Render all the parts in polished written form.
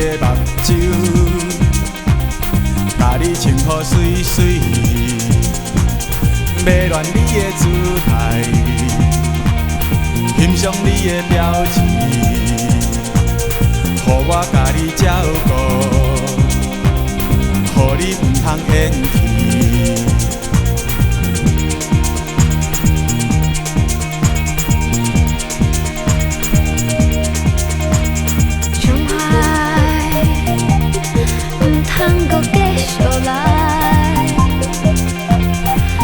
的目睭，共你穿予媠媠，迷恋你的姿態，欣賞你的表情，予我共你照顧，予你毋通厭棄。傷害毋通閣繼續來，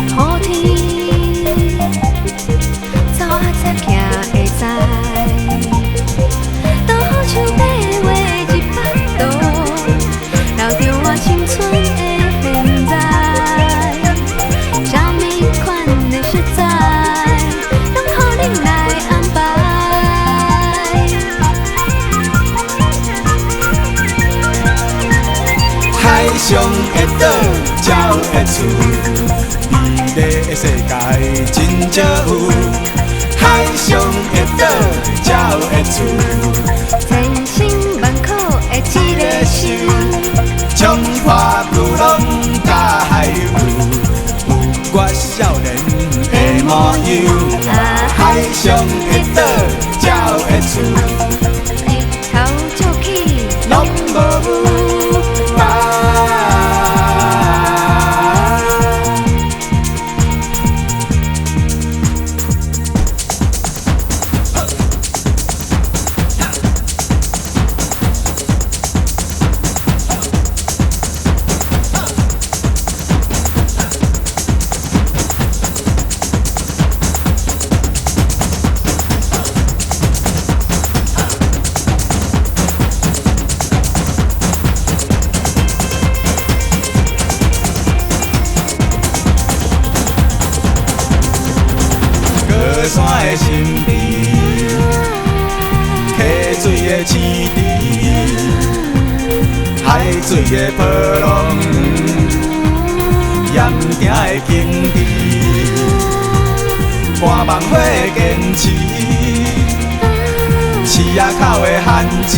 雨天走啊才行會知，都好像白畫一幅圖，留著我青春的現在。啥物款的色彩，攏予恁來安排。海上的島才有的厝，美麗的世界真少有。海上的島才有的厝，千辛萬苦的一个想，衝破巨浪佮海流，有我少年的模樣。海上的島才有的厝，日頭照起攏無霧。高山的神秘，溪水的市池，海水的波浪，盐埕的坚持，寒梦花的坚持，市仔口的番薯，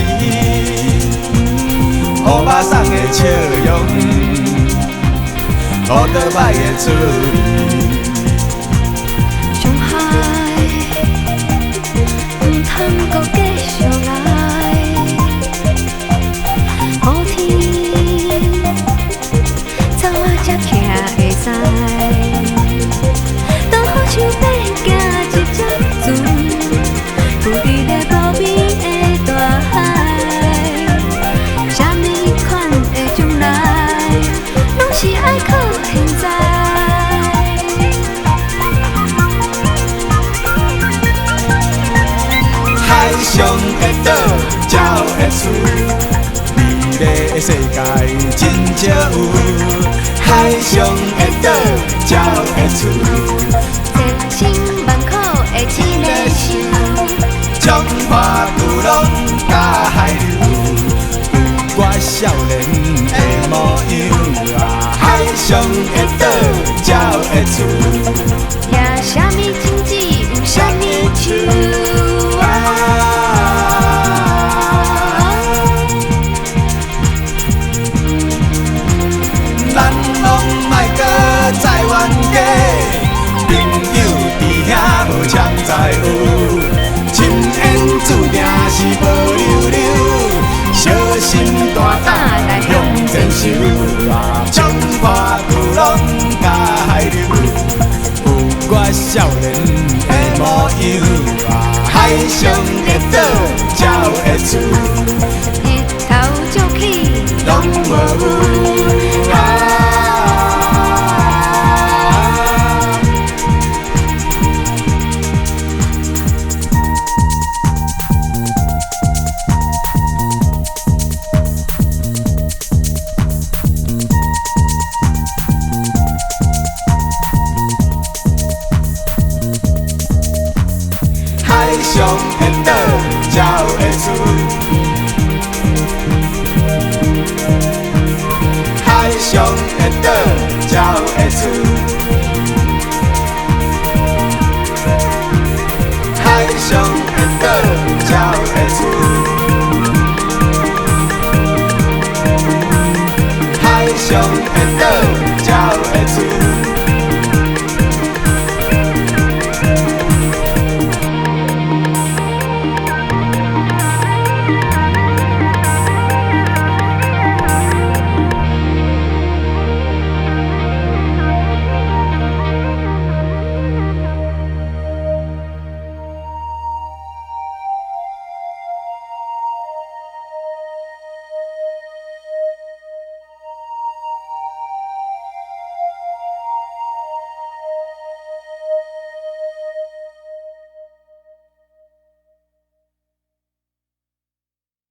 乌巴桑的笑容，乌桌摆的滋味。傷害毋通閣繼續來，雨天走啊才行會知，都好像欲行一隻船，浮佇咧無邊的大海，啥物款的將來，攏是愛靠現在。海上的島才有的厝，美麗的世界真少有。海上的島才有的厝，千辛萬苦的一个想，衝破巨浪佮海流，有我少年的模樣。海上的島才有的厝，也啥物情節有啥物樹。咱攏莫閣再冤家，朋友伫遐無槍在有，深緣注定是無溜溜，小心大膽來向前想，衝破巨浪佮海流，有我少年的模樣。海上的島才有的厝，日頭照起攏無霧。海上的島才有的厝，海上的島才有的厝，海上的島才有的厝。上緣。